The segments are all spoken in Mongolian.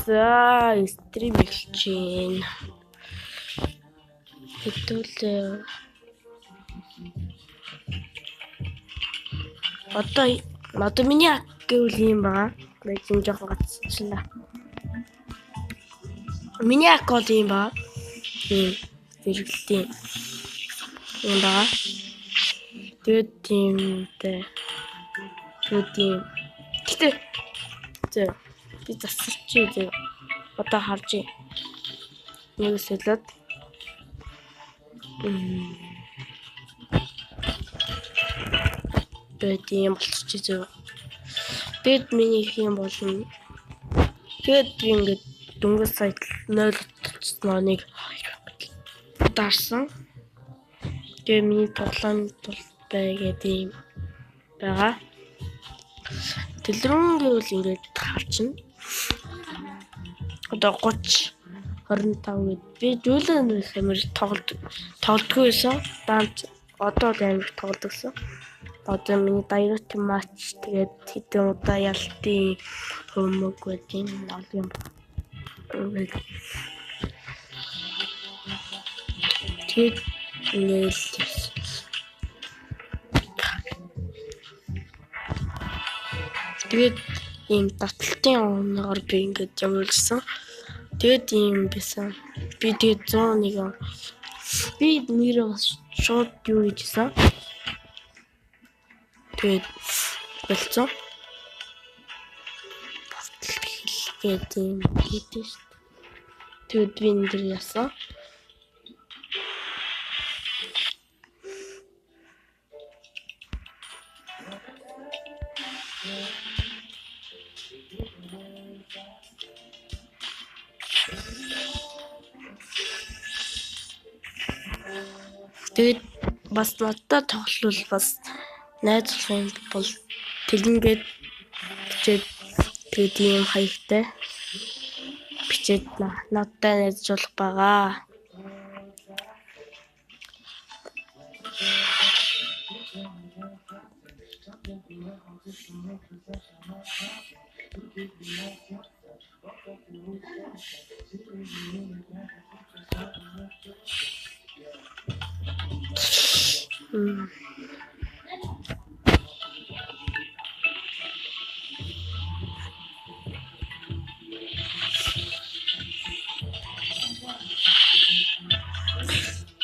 За, stream эхэлж байна. Хэдүүлээ. Одоо миний acc гэвэл ийм байгаа. Би энэ жоохон гацчихлаа. Миний acc бол ийм байгаа. Ийм зэрэглэлийн ийм байгаа. Тэгээд тиймтэй. Тэгээд ийм. Гэтэ зөө би засчих зөө. Одоо харж нэг солиод тэгээд ийм болчих зөө. Тэгэд миний их юм болно. Тэгээд би ингээд дөнгөж сая 0 болчихсноо 1 2 дарсан. Тэгээ миний тоглоом тул бай гэдэг ийм байгаа. Дэлрүүн гэвэл ингээд харчихна. Одоо 30 25 гэд би дүүлэн их амар тоглодгүй байсан. Даанч одоо л амар их тоглодогсон. Одоо миний Direct match тэгээд хэдэн удаа ялтын хөөмөг гэдэг юм олон юм. Тэгээд ингээл тэгээд ийм таталтын оноор би ингээд явуулсан. Тэгээд ийм байсан. Би тэгээд 101 он. Би нэрээ бас шууд юу хийжсэн. Тэгээд болцсон. Таталт хэлгээд ийм хийдэж шүү дээ. Тэгээд би энэ дэр яасан. Тэгээд бас надтай тоглол бас найз болох юм бол тэлнгээд бичээд тэгээд ийм хаягтай бичээд надтай найзлах болох байгаа.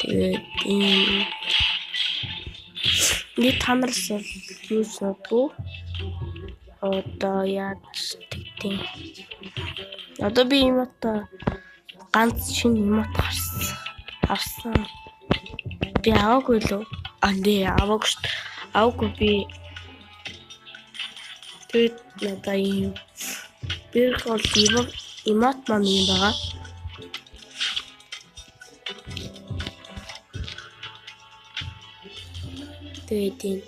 Тэгээд ийм би та нараас юу суудгүй. Одоо яаж тэгтийн. Одоо би emote ганц шинэ emote харсан. Би аваагүй лөө. А нэ аваагүй шүү. Аваагүй би. Тэгээд надаа ийм би бол emote маань юм байгаа. Тэгээд ийм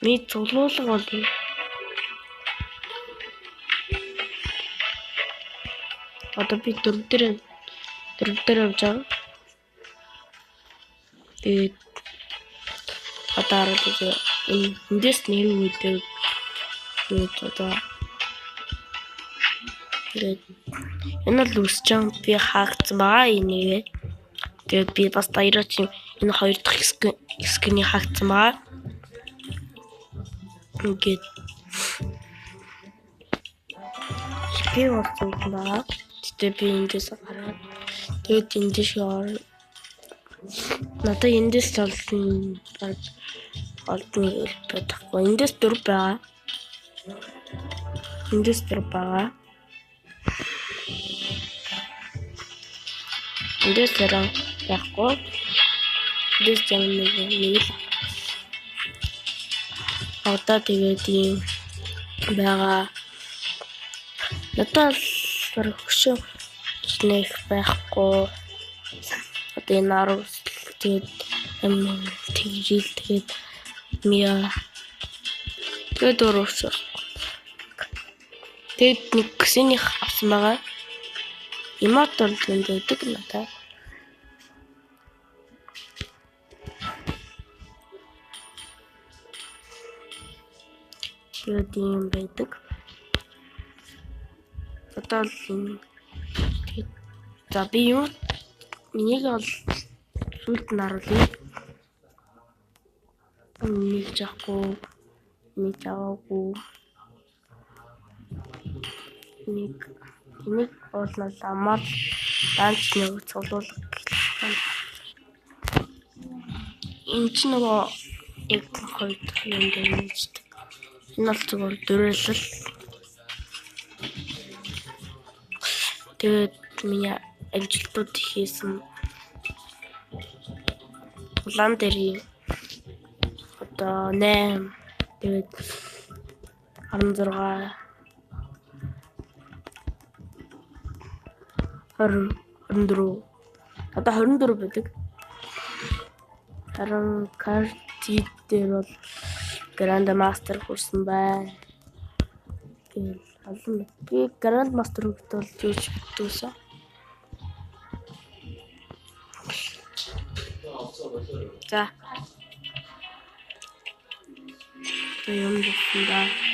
миний цуглуулга бол юм. Одоо би дөрөв дээр явж байгаа. Тэгээд одоо харуулъя. Эндээс нэр үүдэг. Тэгээд одоо тэгээд энэ бол үсч байгаа. Би хаагдсан байгаа энийгээ. Тэгээд би бас даяарч энэ хоёр дахь скиний хаагдсан байгаа. Ингээд би болсон байгаа. Гэтэ би эндээс гараад тэгээд эндээс орно. Надад эндээс олсон баг олдны бодохгүй. Эндээс 4 байгаа. Эндээс 4 байгаа. Эндээс 6 байхгүй. Эндээс 61 л. Одоо тэгээд ийм байгаа. Надад л хөшөө нэг байхгүй. Одоо энэ 10 тэгээд тэгжил тэгээд миа тэгээд өрөөсөө. Тэгээд нэг ксених авсан байгаа. Emote бол энд байдаг надад. Тэгээд ийм байдаг. Одоо л энэ тэгээд за би юу энийг бол сүлд нь харуулъя. Нэг жаахгүй, нэг аваагүй. Нэг энийг уулнал амаар данч нэг цуглуулга гэх. Энэ чинь нөгөө яг хоёр дахь юм дээр нээждэг. Энэ бол зүгээр дөрөөлөл. Тэгээд миний амжилтууд хийсэн тулаан дээр одоо 8 тэгээд 16 20 24 одоо 24 байдаг. Харин карти дээр бол Grand Master хүрсэн байна. Тэгэл олон би Grand Master хүрэх бол юу ч бүтээсэн. За. За юм болсон да.